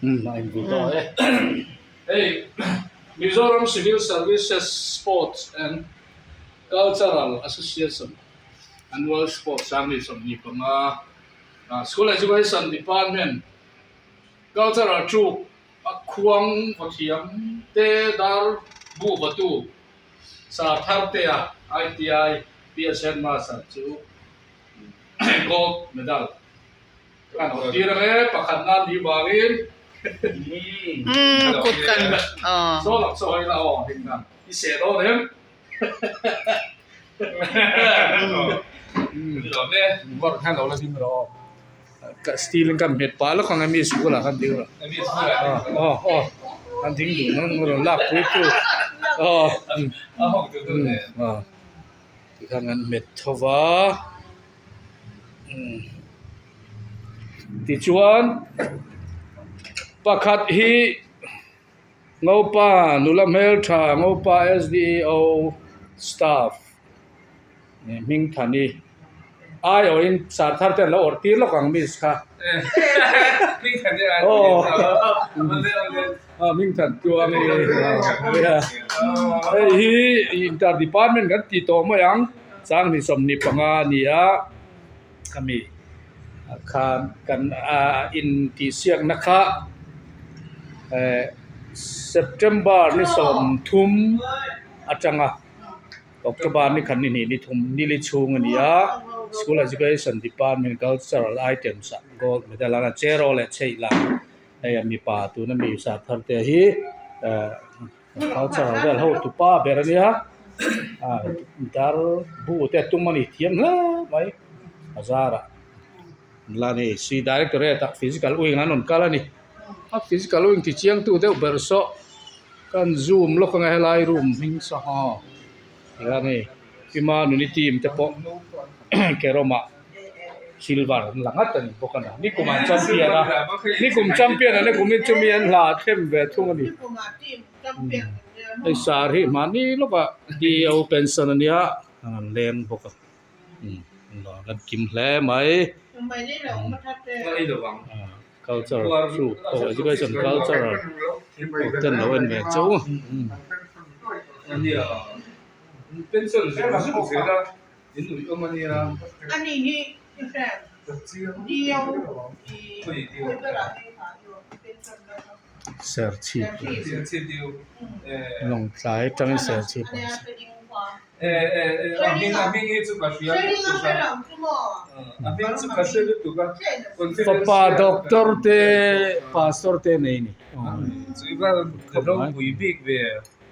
Umm a invi tawh e. Hei Mizoram Civil Services Sports and Cultural Association Annual Sports Sangni 25 School Education Department Cultural Troupe a khuang vaw thiam te dar bu vatu Sir Thartea ITI PS Headmaster chu Gold Medal kan awm tir ang e pakhat nan ni vangin Kut kan saw lak chaw ila aw heng khan i seh dawn em Var khan lo la ding rawh aw steel in kan hmet pah lawk ang e mi school ah khan ding rawh aw aw an ding duh ang rawn lak pui tu aw aw tikhan an hmet tho va. Tichuan pakhat hi Ngopa nula hmeltha Ngopa SDO staff Hmingthani aiawhin sar thar te an lo awrh tir lawk ang miss kha aw Hmingthan tluang hi hei hi inter department kan ti tawh mai ang. Changni 25 a ni a, khami khan kan intihsiakna kha September ni 30 atanga October ni khat ni hnih ni thum nili chhung a ni a, School Education Department Cultural Items ah Gold Medal a cheraw leh chheih lah hei a mipa tuna mi sah thar te hi Cultural vel ho tupa ber a nia ah dar bu te a tum a ni thiam hle mai bazar ah la ni si directorate ah physical wing an rawn kal a ni a physical wing ti chiang tu deuh ber saw kan zoom lawk anga helai room hming sangha tia ni Pima nuni team te pawh carrom ah silver an la ngat a ni bawk a ni nikum an champion a nikum champion an ni kumin chumi an hla them ve thung a ni hei sar hi mahni lawkah DO pension a nia an leng bawk a an kim hle mai culture troupe aw education cultural ten lo en ve chauh a. Serchhip Lawngtlai atangin Serchhip a awm Fapa doctor te pastor te nei a ni.